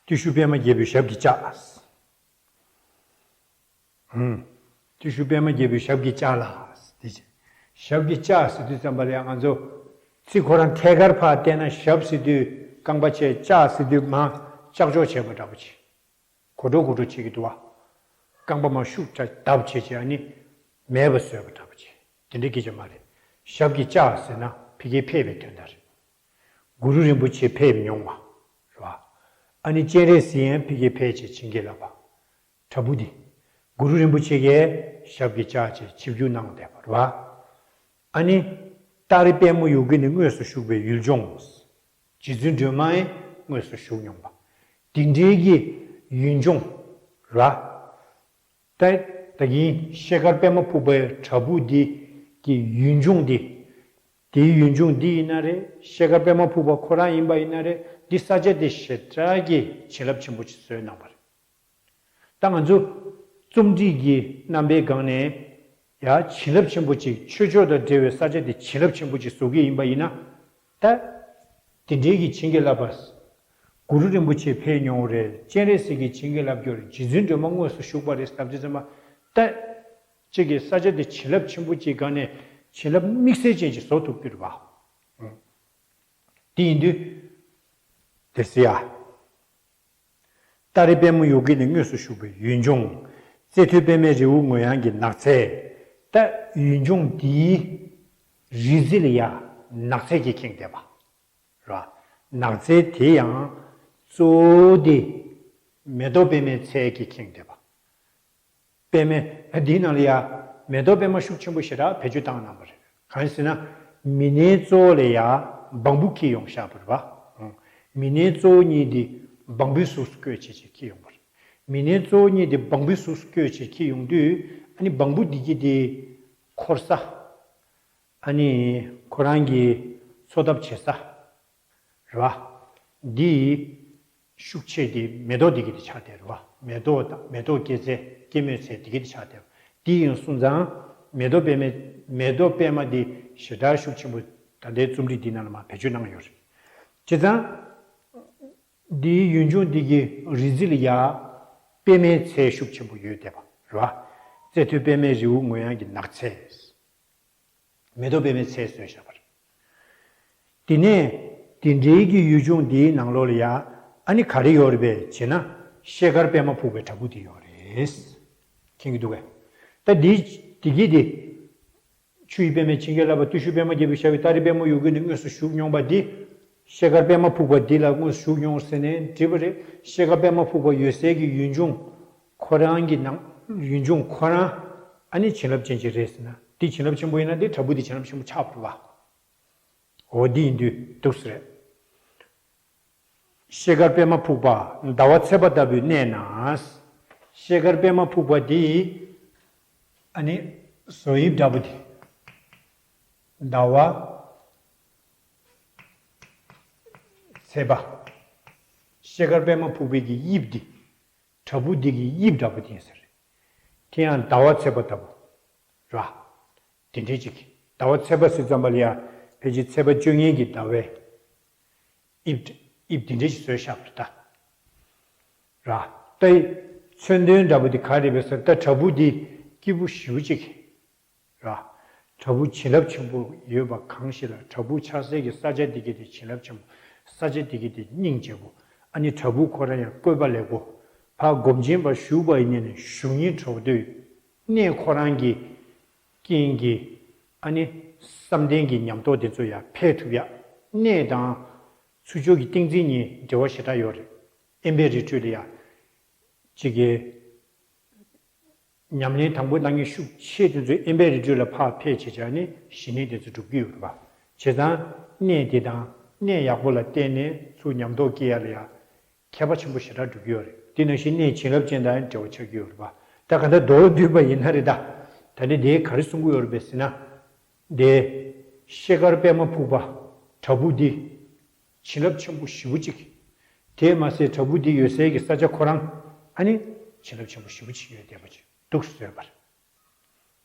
བརྟུལ་ཞུགས་པད་མ་རྒྱལ་པོའི་ཞབས་ཀྱིས་བཅགས། ཧུམ། བརྟུལ་ཞུགས་པད་མ་རྒྱལ་པོའི་ཞབས་ཀྱིས་བཅགས་ལ། དེ་བྱས། ཞབས་ཀྱིས་བཅགས་ཟེར་དུས་ཙམ་པ་ལ་ཡང་ང་ཚོ། ཚིག་ཁོ་རང་ཐད་ཀར་ཕར་བལྟས་ན་ཞབས་ཟེར་དུས་རྐང་པ་བཅས། བཅགས་ཟེར་དུས་མར་ལྕགས་སྒྲོག་བྱས་པ་འདྲ་པོ་ཅིག་གོ་སྒྲོག་གོ་སྒྲོག་བྱེད་ཀྱི་འདུག་བ། རྐང་པ་མར་ཤུགས་དྲག་བརྡབ་བྱས་བྱས། ཨ་ནི། མེད་པ་བཟོས་པ་འདྲ་པོ་ཅིག་དེ་འདྲའི་སྐད་ཆ་མ་རེད། ཞབས་ཀྱིས་བཅགས་ཟེར་ན་ཕ་གིར་ཕེབས་པའི་དོན་དག་རེད། གུ་རུ་རིན་པོ་ཆེ་ཕེབས་མྱོང་བ། རེད་བ། ཨ་ནི་སྤྱན་རས་གཟིགས་ཡང་ཕ་གིར་ཕེབས་བྱས་བྱིན་གྱིས་བརླབས་པ། དྲ་འབུ་འདི། གུ་རུ་རིན་པོ་ཆེ་གིས་ཞབས་ཀྱིས་བཅགས་བྱས་ཆིབས་བསྒྱུར་གནང་བསྡད་པ་རེད་བ། ཨ་ནི། སྟག་རི་པད་མོ་ཡུལ་གྱི་ནི་དངོས་སུ་བཞུགས་པའི་ཡུལ་ལྗོངས། རྗེ་བཙུན་སྒྲོལ་མ་ཡང་དངོས་སུ་བཞུགས་མྱོང་བ། དེ་འདྲའི་གི་ཡུལ་ལྗོངས། རེད་བ། ད་ད་གིན་ཤེལ་དཀར་པད་མ་ཕུག་པའི་བྲག་ཕུག་འདི་གི་ཡུལ་ལྗོངས་འདི། དེའི་ཡུལ་ལྗོངས་འདི་ཡིན་ན་རེད། ཤེལ་དཀར་པད་མ་ཕུག་པ་ཁོ་རང་ཡིན་པ་ཡིན་ན་རེད། འདི་ས་ཆ་དེ་ཞེ་དྲག་གི་བྱིན་རླབས་ཆེན་པོ་ཅིག་བཟོས་གནང་བ་རེད། ད་ང་ཚོ་རྩོམ་སྒྲིག་གི་རྣམ་པའི་སྒང་ནས་ཡང་བྱིན་རླབས་ཆེན་པོ་ཅིག་ཆོས་ཕྱོགས་དང་འབྲེལ་བའི་ས་ཆ་དེ་བྱིན་རླབས་ཆེན་པོ་ཅིག་བཟོ་གི་ཡིན་པ་ཡིན་ན། ད། དེ་འདྲའི་གི་བྱིན་གྱིས་བརླབས་པ། གུ་རུ་རིན་པོ་ཆེ་ཕེབས་མྱོང་བ་རེད། སྤྱན་རས་གཟིགས་ཀྱིས་བྱིན་གྱིས་བརླབས་ཀྱི་ཡོད་རེད། རྗེ་བཙུན་སྒྲོལ་མ་དངོས་སུ་བཞུགས་པ་རེད་ཟེར་ལབ་དུས་ཙམ་པ། ད། གཅིག་གི་ས་ཆ་དེ་བྱིན་རླབས་ཆེན་པོ་ཅིག་སྒང་ནས་བྱིན་རླབས་དམིགས་བསལ་ཅན་ཅིག་བཟོ་ཐུབ་ཀྱི་རེད་བ། ཨང་། དེ་ཡིན་དུས། དེ་སི་ཡ། སྟག་རི་པད་མོ་ཡུལ་གྱི་ནི་དངོས་སུ་བཞུགས་པའི་ཡུལ་ལྗོངས། རྩེ་ཐོས་པད་མའི་རི་བོ་ངོས་ཡངས་ཀྱི་ནགས་ཚལ། ད་ཡུལ་ལྗོངས་འདིའི་རི་རྩེ་ལ་ཡ་ནགས་ཚལ་གྱིས་ཁེངས་བསྡད་པ། ར། ནགས་ཚལ་དེ་ཡང་གཙོ་བོ་དེ་མེ་ཏོག་པད་མའི་ཚལ་གྱིས་ཁེངས་བསྡད་པ། པད་མ་འདིའི་ནང་ལ་ཡ་མེ་ཏོག་པད་མ་ཤུགས་ཆེན་པོ་ཞེ་དྲག་བེད་སྤྱོད་བཏང་གནང་བ་རེད། གང་ཡིན་ཟེར་ན། མི་སྣའི་གཙོ་བོ་ལ་ཡ་སྦྲང་བུ་འཁྱེར་ཡོང་བཞག་པ་རེད་བ། མི་སྣའི་གཙོ་བོ་གཉིས་འདི་སྦྲང་བུའི་གཟུགས་སུ་བཀོད་བྱས་བྱས་འཁྱེར་ཡོང་བ་རེད། མི་སྣའི་གཙོ་བོ་གཉིས་འདི་སྦྲང་བུའི་གཟུགས་སུ་བཀོད་བྱས་འཁྱེར་ཡོང་དུས། ཨ་ནི་སྦྲང་བུ་འདི་གི་དེ་འཁོར་ས། ཨ་ནི་ཁོ་རང་གི་འཚོ་ཐབས་བྱེད་ས། རེད་བ། འདི་ཤུགས་ཆེ་དེ་མེ་ཏོག་འདི་གི་དེ་ཆགས་བསྡད་རེད་བ། མེ་ཏོག་དང་མེ་ཏོག་སྐྱེ་ཚལ་སྐྱེད་མོས་ཚལ་འདི་གི་དེ་ཆགས་བསྡད། འདི་ཡིན་སོང་ཙང་ མེ་ཏོག་པད་མའི་མེ་ཏོག་པད་མ་འདི་ཞེ་དྲག་ཤུགས་ཆེན་པོ་ད་ལྟའི་རྩོམ་རིག་འདི་ནང་ལ་མར་བེད་སྤྱོད་གནང་ཡོད་རེད། བྱས་ཙང་། འདིའི་ཡུལ་ལྗོངས་འདི་གི་རི་རྩེ་ལ་ཡ་པད་མའི་ཚལ་ཤུགས་ཆེན་པོ་ཡོད་བསྡད་པ་རེད་བ། རྩེ་ཐོས་པད་མའི་རི་བོ་ངོས་ཡངས་ཀྱི་ནགས་ཚལ། མེ་ཏོག་པད་མའི་ཚལ་བཟོས་བཞག་པ་རེད། དེ་ནས་དེ་འདྲའི་གི་ཡུལ་ལྗོངས་འདིའི་ནང་ལོགས་ལ་ཡ་ཨ་ནི་ག་རེ་ཡོད་རེད་པས་བྱས་ན་ཤེལ་དཀར་པད་མ་ཕུག་པའི་བྲག་ཕུག་འདི་ཡོད་རེད། མཁྱེན་གྱི་འདུག་གས། ད་འདི་འདི་གི་འདི། ཆུ་ཡི་པདྨས་བྱིན་གྱིས་བརླབས་པ། བརྟུལ་ཞུགས་པད་མ་རྒྱས་པའི་ཞབས་ཀྱིས། ཏཱ་རེ་པད་མ་ཡུལ་ཀུན་ནས། དངོས་སུ་བཞུགས་མྱོང་བ་འདི། ཤེལ་དཀར་པད་མ་ཕུག་པ་འདི་ལ་དངོས་སུ་བཞུགས་མྱོང་ཟེར་ནས་བྲིས་པ་རེད། ཤེལ་དཀར་པད་མ་ཕུག་པ་ཡོད་སའི་གི་ཡུལ་ལྗོངས་ཁོ་རང་གི་ནང་ཡུལ་ལྗོངས་ཁོ་རང་ཨ་ནི་བྱིན་རླབས་ཅན་ཅིག་རེད་ཟེར་ན། འདི་བྱིན་རླབས་ཆེན་པོ་ཡིན་ན་འདི་བྲག་ཕུག་འདི་བྱིན་རླབས་ཆེན་པོ་ཆགས་པ་རེད་བ། འོ་འདི་ཡིན་དུས་འདུག་ཟེར་རེད། ཤེལ་དཀར་པད་མ་ཕུག་པ་ཟླ་བ་ཚེས་པ་ལྟ་བུའི་གནས་ན། ཤེལ་དཀར་པད་མ་ཕུག་པ་འདི་ཨ་ནི་བཟོ་དབྱིབས་འདྲ་པོ་འདི། ཟླ་བ་ཚེས་པ། ཤེལ་དཀར་པད་མ་ཕུག་པའི་གི་དབྱིབས་འདི། བྲག་ཕུག་འདི་གི་དབྱིབས་འདྲ་པོ་འདི་ཡིན་ཟེར། དེ་ཡང་ཟླ་བ་ཚེས་པ་ལྟ་བུ་ར། དེ་འདྲའི་ཅིག་ཟླ་བ་ཚེས་པ་ཟེར་ཙམ་པ་ལ་ཡ་ཕལ་ཆེར་ཚེས་པ་བཅོ་ལྔའི་གི་ཟླ་བའི་དབྱིབས་དབྱིབས་དེ་འདྲའི་ཅིག་བཟོས་བཞག་པ་རེད་ད། ར། ད་མཚོན་དོན་འདྲ་པོ་དེ་ག་རེ་རེད་པས་ཟེར། ད་བྲག་ཕུག་འདི་སྐྱིད་པོ་ཞེ་པོ་ཅིག་ར། བྲག་ཕུག་བྱིན་རླབས་ཆེན་པོ་ཡོད་པ་གང་ཞིག་ལ། བྲག་ཕུག་ཆགས་སའི་གི་ས་ཆ་དེ་གི་དེ་བྱིན་རླབས་ཆེན་པོ། ས་ཆ་དེ་གི་དེ་སྙིང་རྗེ་པོ། ཨ་ནི་བྲག་ཕུག་ཁོ་རང་ཡང་བཀོད་པ་ལེགས་པོ། ཕར་སྒོམ་ཆེན་པ་བཞུགས་པ་ཡིན་ནའི་བཞུགས་སྙིང་བྲོ་འདོད། གནས་ཁོ་རང་གི་རྐྱེན་གྱིས་ཨ་ནི་བསམ་གཏན་གྱི་ཉམས་རྟོགས་དེ་ཚོ་ཡང་འཕེལ་ཐུབ་ཡ། གནས་དང་ཚུར་ཕྱོགས་ཀྱི་ཏིང་འཛིན་གཉིས་འབྲེལ་བ་ཞེ་དྲག་ཡོད་རེད། དབེན་པའི་རི་ཁྲོད་ལ་ཡ་གཅིག་གི་ཉམས་ལེན་དང་པོ་གནང་མཁན་ཤུགས་ཆེ་དེ་ཚོས་དབེན་པའི་རི་ཁྲོད་ལ་ཕར་ཕེབས་བྱས་བྱས་ནས་ཞི་གནས་དེ་ཚོ་སྒྲུབ་ཀྱི་ཡོད་རེད་པ། བྱས་ཙང་གནས་དེ་དང་གནས་ཡག་པོ་ལ་བརྟེན་ནས་ཚུར་ཉམས་རྟོགས་སྐྱེ་ཡ་ལ་ཡ་ཁྱད་པར་ཆེན་པོ་ཞེ་དྲག་འགྲོ་གི་ཡོད་རེད། དེ་ནང་བཞིན་གནས་བྱིན་རླབས་ཅན་དང་འབྲེལ་བ་ཆགས་ཀྱི་ཡོད་རེད་པ། ད་ག་ད་མདོར་བསྡུས་པ་ཡིན་ན་རེད་ད། ད་ནི་དེ་ག་རེ་གསུང་གི་ཡོད་རེད་པས་ཟེར་ན། དེ་ཤེལ་དཀར་པད་མ་ཕུག་པ་བྲག་ཕུག་འདི་བྱིན་རླབས་ཆེན་པོ་ཞེ་པོ་ཅིག་དེས་མ་ཟད་བྲག་ཕུག་འདི་ཡོད་སའི་གི་ས་ཆ་ཁོ་རང་ཨ་ནི་བྱིན་རླབས་ཆེན་པོ་ཞེ་པོ་ཅིག་ཡོད་བསྡད་པ་ཅིག་འདུག་ཟེར་བ་རེད།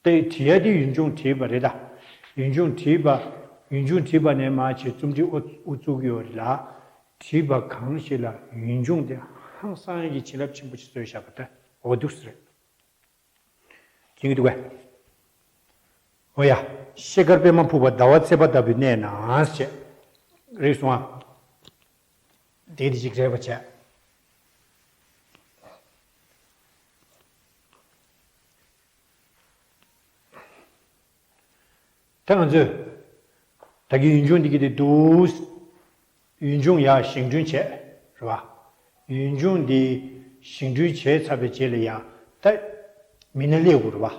དེ་བྲིས་ཡ་དེ་ཡུལ་ལྗོངས་བྲིས་པ་རེད་ད། ཡུལ་ལྗོངས་བྲིས་པ། ཡུལ་ལྗོངས་བྲིས་པ་ནས་མར་བྱས་རྩོམ་སྒྲིག་དབུ་དབུ་བཙུགས་ཀྱི་ཡོད་རེད་ལ། བྲིས་པ་གང་ཞིག་ལ་ཡུལ་ལྗོངས་དེ་ཧང་སང་གི་བྱིན་རླབས་ཆེན་པོ་ཞིག་བཟོས་བཞག་པ་དེ་འོ་འདུག་ཟེར། མཁྱེན་གྱི་འདུག་གས། འོ་ཡ། ཤེལ་དཀར་པད་མ་ཕུག་པ་ཟླ་བ་ཚེས་པ་ལྟ་བུའི་གནས་ན་ཞེས། རེད་སོང་ཨ། དེ་དེ་ཅིག་རེད་པ་བྱས། ད་ང་ཚོས་ད་གིན་ཡུལ་ལྗོངས་འདི་གི་དེ་འདུག་ཡུལ་ལྗོངས་ཡར་བཞེངས་སྐྲུན་བྱས་རེད་བ། ཡུལ་ལྗོངས་འདི་བཞེངས་སྐྲུན་བྱས་ཚར་བའི་རྗེས་ལ་ཡང་ད་མི་སྣ་སླེབས་དགོས་རེད་བ།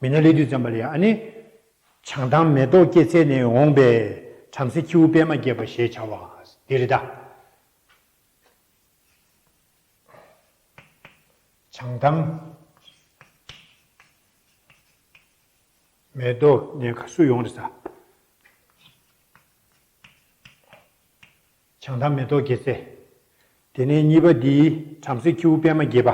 མི་སྣ་སླེབས་དུས་ཙམ་པ་ལ་ཡང་ཨ་ནི་བྱང་ཐང་མེ་ཏོག་སྐྱེད་ཚལ་ནས་འོངས་པའི་བྲམ་ཟེ་ཁྱེའུ་པད་མ་རྒྱས་པ་ཞེས་བྱ་བ་འདི་རེད་ད། བྱང་ཐང་མེ་ཏོག་ནས་ག་སུ་ཡོང་རེད་ས། བྱང་ཐང་མེ་ཏོག་སྐྱེད་ཚལ། དེ་ནས་གཉིས་པ་འདི་བྲམ་ཟེ་ཁྱེའུ་པད་མ་རྒྱས་པ།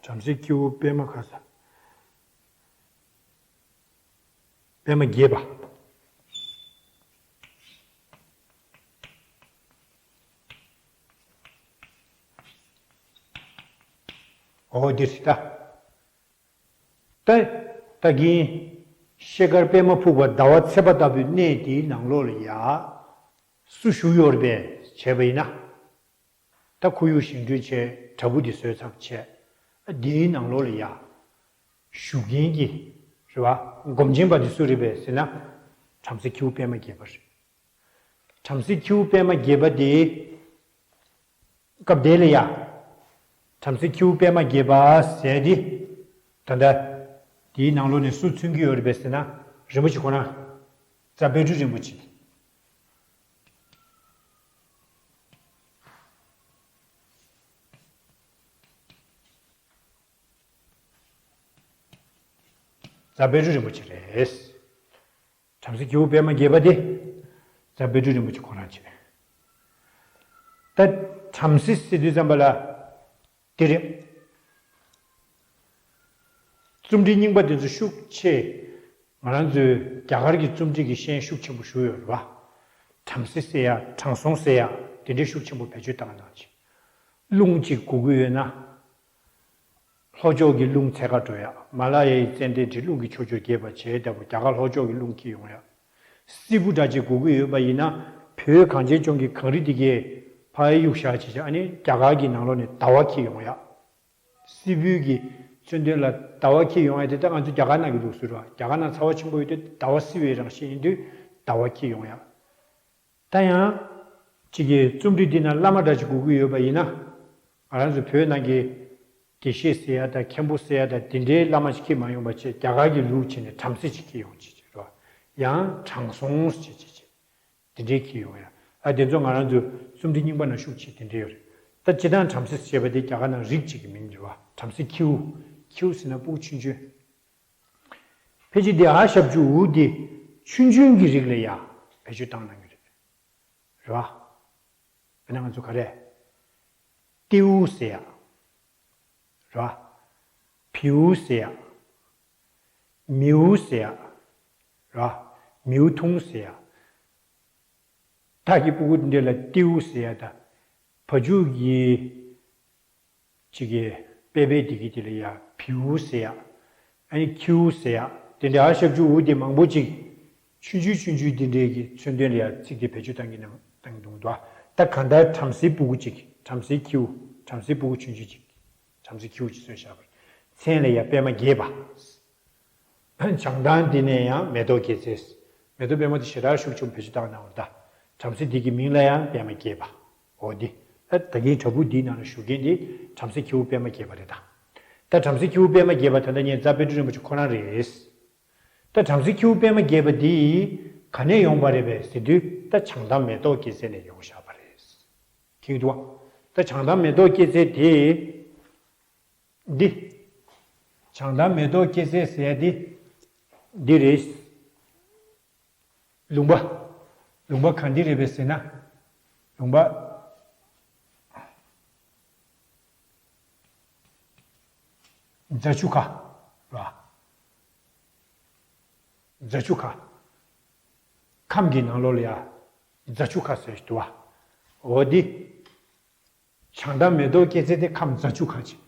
བྲམ་ཟེ་ཁྱེའུ་པད་མ་ག་ས། པད་མ་རྒྱས་པ། འོ་འདིར་ད། ད་ད་གིན་ཤེལ་དཀར་པད་མ་ཕུག་པ་ཟླ་བ་ཚེས་པ་ལྟ་བུའི་གནས་དེའི་ནང་ལོགས་ལ་ཡ། སུ་བཞུགས་ཡོད་རེད་པས་བྱས་པ་ཡིན་ན། ད་ཁོར་ཡུག་བཞེངས་སྐྲུན་བྱས། བྲག་ཕུག་འདི་བཟོས་ཚར་བྱས། འདིའི་ནང་ལོགས་ལ་ཡ། བཞུགས་མཁན་གྱི་རེད་བ། སྒོམ་ཆེན་པ་འདི་སུ་རེད་པས་ཟེར་ན། བྲམ་ཟེ་ཁྱེའུ་པད་མ་རྒྱས་པ་རེད། བྲམ་ཟེ་ཁྱེའུ་པད་མ་རྒྱས་པ་འདི་སྐབས་དེ་ལ་ཡ། བྲམ་ཟེ་ཁྱེའུ་པད་མ་རྒྱས་པ་ཟེར་འདི། ད་ལྟ་དེའི་ནང་ལོགས་ནས་སུ་མཚོན་གྱི་ཡོད་རེད་པས་ཟེར་ན། རིན་པོ་ཆེ་ཁོ་རང་། རྫ་དཔལ་སྤྲུལ་རིན་པོ་ཆེ། རྫ་དཔལ་སྤྲུལ་རིན་པོ་ཆེ་རེད། བྲམ་ཟེ་ཁྱེའུ་པད་མ་རྒྱས་པ་དེ་རྫ་དཔལ་སྤྲུལ་རིན་པོ་ཆེ་ཁོ་རང་བྱས། ད་བྲམ་ཟེ་ཟེར་དུས་ཙམ་པ་ལ་དེ་རེད། རྩོམ་རིག་རྙིང་པ་དེ་ཚོ་ཤུགས་ཆེ། ང་རང་ཚོའི་རྒྱ་གར་གྱི་རྩོམ་རིག་གི་ཤན་ཤུགས་ཆེན་པོ་ཞུགས་ཡོད་རེད་བ། བྲམ་ཟེ་ཟེར་ཡ་དྲང་སྲོང་ཟེར་ཡ་དེ་འདྲའི་ཤུགས་ཆེན་པོ་བེད་སྤྱོད་བཏང་གནང་ཅིག་རླུང་གཅིག་དགོས་ཀྱི་ཡོད་ན། ལྷོ་ཕྱོགས་ཀྱི་རླུང་འཚེར་ཁ་འགྲོ་ཡ། མ་ལ་ཡའི་ཙན་དན་དེ་རླུང་གིས་ཆོག་ཆོག་རྒྱས་པ་བྱས་ལྟ་བུ། རྒྱ་གར་ལྷོ་ཕྱོགས་ཀྱི་རླུང་འཁྱེར་ཡོང་ཡ། སིལ་བུ་འདྲ་ཅིག་དགོས་ཀྱི་ཡོད་པ་ཡིན་ན། བོད་གངས་ཅན་ལྗོངས་ཀྱི་གངས་རི་དེ་གས་ཕར་གཡུག་བཞག་བྱས་བྱས། ཨ་ནི་རྒྱ་གར་གྱི་ནང་ལོགས་ནས་ཟླ་བ་འཁྱེར་ཡོང་ཡ། སིལ་བུའི་གི་མཚོན་དོན་ལ་ཟླ་བ་འཁྱེར་ཡོང་ཡ་དེ། ད་ང་ཚོ་རྒྱ་གར་ནང་གི་ལུགས་སྲོལ་རེད་བ། རྒྱ་གར་ནང་ཚ་བ་ཆེན་པོ་ཡོད་དུས་ཟླ་བ་བསིལ་བའི་རང་བཞིན་ཡིན་དུས་ཟླ་བ་འཁྱེར་ཡོང་ཡ། ད་ཡང་གཅིག་གི་རྩོམ་རིག་འདི་ན་བླ་མ་འདྲ་ཅིག་དགོས་ཀྱི་ཡོད་པ་ཡིན་ན། ང་རང་ཚོ་བོད་ནང་གི་དགེ་བཤེས་ཟེར་ཡ་དང་མཁན་པོ་ཟེར་ཡ་དང་དེ་འདྲའི་བླ་མ་ཅིག་འཁྱེར་མ་ཡོང་པ་བྱས། རྒྱ་གར་གྱི་ལུགས་བྱས་ནས་བྲམ་ཟེ་ཅིག་འཁྱེར་ཡོང་བྱས་བྱས་རེད་བ། ཡང་དྲང་སྲོང་ཟེར་བྱས་བྱས་དེ་འདྲའི་འཁྱེར་ཡོང་ཡ། ཨ་དེ་ཚོ་ང་རང་ཚོ་རྩོམ་རིག་རྙིང་པ་ནང་ཤུགས་ཆེ་དེ་འདྲའི་ཡོད་རེད། ད་སྤྱིར་བཏང་བྲམ་ཟེ་ཞེས་པ་དེ་རྒྱ་གར་ནང་རིགས་གཅིག་གི་མིང་རེད་བ། བྲམ་ཟེ་ཁྱེའུ། ཁྱེའུ་ཟེར་ན་སྤུ་གུ་ཆུང་ཆུང་། ཕལ་ཆེར་འདི་ཨ་ཞབས་ཀྱུ་འུ་འདི་ཆུང་ཆུང་གི་རིགས་ལ་ཡ་བེད་སྤྱོད་བཏང་གནང་གི་རེད། རེད་བ། དཔེར་ན་ང་ཚོ་ག་རེ། ཏེའུ་ཟེར་ཡ། རེད་བ། བེའུ་ཟེར་ཡ། མེའུ་ཟེར་ཡ། རེད་བ། མེའུ་ཐུང་ཟེར་ཡ། ད་གི་སྤུ་གུ་འདི་ལ་ཏེའུ་ཟེར་ཡ་དང་། བ་ཕྱུགས་ཀྱི་ཅིག་གི་པེ་པེ་དེ་གི་དེ་ལ་ཡ་བེའུ་ཟེར་ཡ། ཨ་ནི་ཁྱེའུ་ཟེར་ཡ། དེ་འདྲ་ཨ་ཞབས་ཀྱུ་འུ་དེ་མང་པོ་ཅིག་ཆུང་ཆུང་ཆུང་ཆུང་དེ་འདྲའི་གི་མཚོན་དོན་ལ་ཡ་ཚིག་དེ་བེད་སྤྱོད་བཏང་གི་གནང་བཏང་གི་འདུག་འདུག་ད་གང་ལྟར་བྲམ་ཟེའི་སྤུ་གུ་ཅིག་བྲམ་ཟེའི་ཁྱེའུ། བྲམ་ཟེའི་སྤུ་གུ་ཆུང་ཆུང་ཅིག་བྲམ་ཟེའི་ཁྱེའུ་ཅིག་བཟོས་བཞག་པ་རེད། མཚན་ལ་ཡ་པད་མ་རྒྱས་པ། བྱང་ཐང་འདི་ནས་ཡང་མེ་ཏོག་སྐྱེས་ཚེ། མེ་ཏོག་པད་མ་དེ་ཞེ་དྲག་ཤུགས་ཆེན་པོ་བེད་སྤྱོད་བཏང་གནང་བ་རེད་ད། བྲམ་ཟེ་འདི་གི་མིང་ལ་ཡང་པད་མ་རྒྱས་པ། འོ་འདི། ད་ད་གིན་བྲག་ཕུག་འདིའི་ནང་ལ་བཞུགས་མཁན་འདི་བྲམ་ཟེ་ཁྱེའུ་པད་མ་རྒྱས་པ་རེད་ད། ད་བྲམ་ཟེ་ཁྱེའུ་པད་མ་རྒྱས་པ་ད་ལྟ་ངས་རྫ་དཔལ་སྤྲུལ་རིན་པོ་ཆེ་ཁོ་རང་རེད། ད་བྲམ་ཟེ་ཁྱེའུ་པད་མ་རྒྱས་པ་འདི་ག་ནས་ཡོང་པ་རེད་པས་ཟེར་དུས། ད་བྱང་ཐང་མེ་ཏོག་སྐྱེས་ཚལ་ནས་ཡོང་བཞག་པ་རེད། མཁྱེན་གྱི་འདུག་བ། ད་བྱང་ཐང་མེ་ཏོག་སྐྱེས་ཚལ་དེ། འདི། བྱང་ཐང་མེ་ཏོག་སྐྱེས་ཚལ་ཟེར་ཡ་འདི། འདི་རེད། ལུང་པ། ལུང་པ་གང་འདི་རེད་པས་ཟེར་ན། ལུང་པ། རྫ་ཆུ་ཁ། ར། རྫ་ཆུ་ཁ། ཁམས་ཀྱི་ནང་ལོགས་ལ་ཡ། རྫ་ཆུ་ཁ་ཟེར་ཞིག་འདུག་བ། འོ་འདི། བྱང་ཐང་མེ་ཏོག་སྐྱེས་ཚལ་དེ་ཁམས་རྫ་ཆུ་ཁ་ཅིག་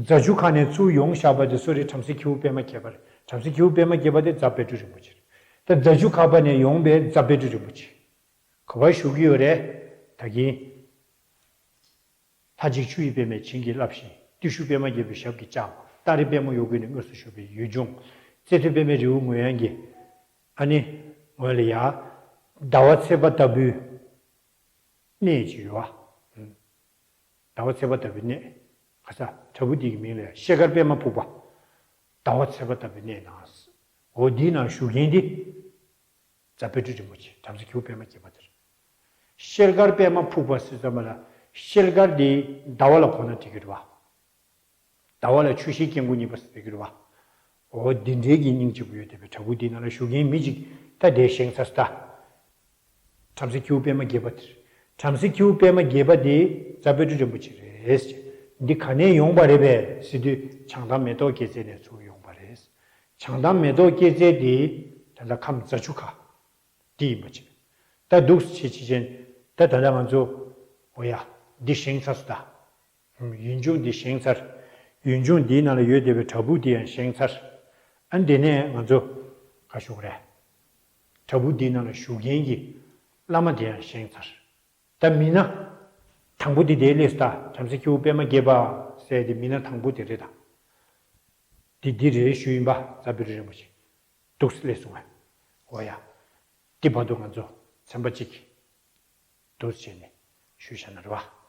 རྫ་ཆུ་ཁ་ནས་ཚུར་ཡོང་བཞག་པ་དེ་སུ་རེད། བྲམ་ཟེ་ཁྱེའུ་པད་མ་རྒྱས་པ་རེད། བྲམ་ཟེ་ཁྱེའུ་པད་མ་རྒྱས་པ་དེ་རྫ་དཔལ་སྤྲུལ་རིན་པོ་ཆེ་རེད། ད་རྫ་ཆུ་ཁ་པ་ནས་ཡོང་པའི་རྫ་དཔལ་སྤྲུལ་རིན་པོ་ཆེ། ག་པར་བཞུགས་ཀྱི་ཡོད་རེད། ད་གིན། ལྷ་གཅིག་ཆུ་ཡི་པདྨས་བྱིན་གྱིས་བརླབས་ཤིང་། བརྟུལ་ཞུགས་པད་མ་རྒྱས་པའི་ཞབས་ཀྱིས་བཅགས། སྟ་རེ་པད་མ་གཡོ་འགུལ་ནས་དངོས་སུ་བཞུགས་པའི་ཡུལ་ལྗོངས། རྩེ་ཐོད་པད་མའི་རི་བོ་ངོས་ཡངས་ཀྱི། ཨ་ནི། ངོས་ལ་ཡ། ཟླ་བ་ཚེས་པ་ལྟ་བུའི། གནས་ཅིག་ཡོད་བ། ཟླ་བ་ཚེས་པ་ལྟ་བུའི་གནས། ག་ས་བྲག་ཕུག་འདི་གི་མིང་ལ་ཡ་ཤེལ་དཀར་པད་མ་ཕུག་པ། ཟླ་བ་ཚེས་པ་ལྟ་བུའི་གནས་ནང་། འོ་འདིའི་ནང་བཞུགས་མཁན་འདི། རྫ་དཔལ་སྤྲུལ་རིན་པོ་ཆེ་བྲམ་ཟེ་ཁྱེའུ་པད་མ་རྒྱས་པ་དེ་རེད། ཤེལ་དཀར་པད་མ་ཕུག་པ་ཟེར་ཙམ་པ་ལ། ཤེལ་དཀར་འདི་ཟླ་བ་ལ་གོ་ན་འགྲིག་གི་རེད་བ། ཟླ་བ་ལ་ཆུ་ཤེལ་སྐྱེ་དགུ་གཉིས་པ་ཟེར་གྱི་རེད་བ། འོ་འདི་འདྲའི་གི་སྙིང་རྗེ་པོ་ཡོད་བསྡད་པའི་བྲག་ཕུག་འདིའི་ནང་ལ་བཞུགས་མཁན་མི་གཅིག་ད་དེ་བཞེངས་ཚར་སོང་ད། བྲམ་ཟེ་ཁྱེའུ་པད་མ་རྒྱས་པ་དེ་རེད། བྲམ་ཟེ་ཁྱེའུ་པད་མ་རྒྱས་པ་དེ་རྫ་དཔལ་སྤྲུལ་རིན་པོ་ཆེ་རེད། འདི་ག་ནས་ཡོང་པ་རེད་པས་ཟེར་དུས། བྱང་ཐང་མེ་ཏོག་སྐྱེས་ཚལ་ནས་ཚུར་ཡོང་པ་རེད། བྱང་ཐང་མེ་ཏོག་སྐྱེས་ཚལ་དེ་ད་ལྟ་ཁམས་རྫ་ཆུ་ཁ། དེ་ཡིན་པ་བྱས། ད་འདུག་སེ་བྱེད་བྱེད་བྱས། ད་ད་ལྟ་ང་ཚོ། འོ་ཡ། འདི་བཞེངས་ཚར་སོང་ད། ཡུལ་ལྗོངས་འདི་བཞེངས་ཚར། ཡུལ་ལྗོངས་འདིའི་ནང་ལ་ཡོད་བསྡད་པའི་བྲག་ཕུག་འདི་ཡང་བཞེངས་ཚར། ཨ་འདི་ནས་ང་ཚོ་ག་ཞུ་དགོས་རེད། བྲག་ཕུག་འདིའི་ནང་ལ་བཞུགས་མཁན་གྱི་བླ་མ་དེ་ཡང་བཞེངས་ཚར། ད་མི་སྣ་དང་པོ་དེ་དེ་སླེབས་སོང་ད། བྲམ་ཟེ་ཁྱེའུ་པད་མ་རྒྱས་པ་ཟེར་དེ་མི་སྣ་དང་པོ་དེ་རེད་ད། འདི་འདི་རེད་ཞུ་ཡིན་པ། རྫ་དཔལ་སྤྲུལ་རིན་པོ་ཆེ། འདུག་སེ་སླེབས་སོང་ངས། འོ་ཡ། འདི་བར་དུ་ང་ཚོ་ཚན་པ་གཅིག་འདུག་སེ་བྱས་ནས་ཞུས་བཞག་ན་རེད་བ།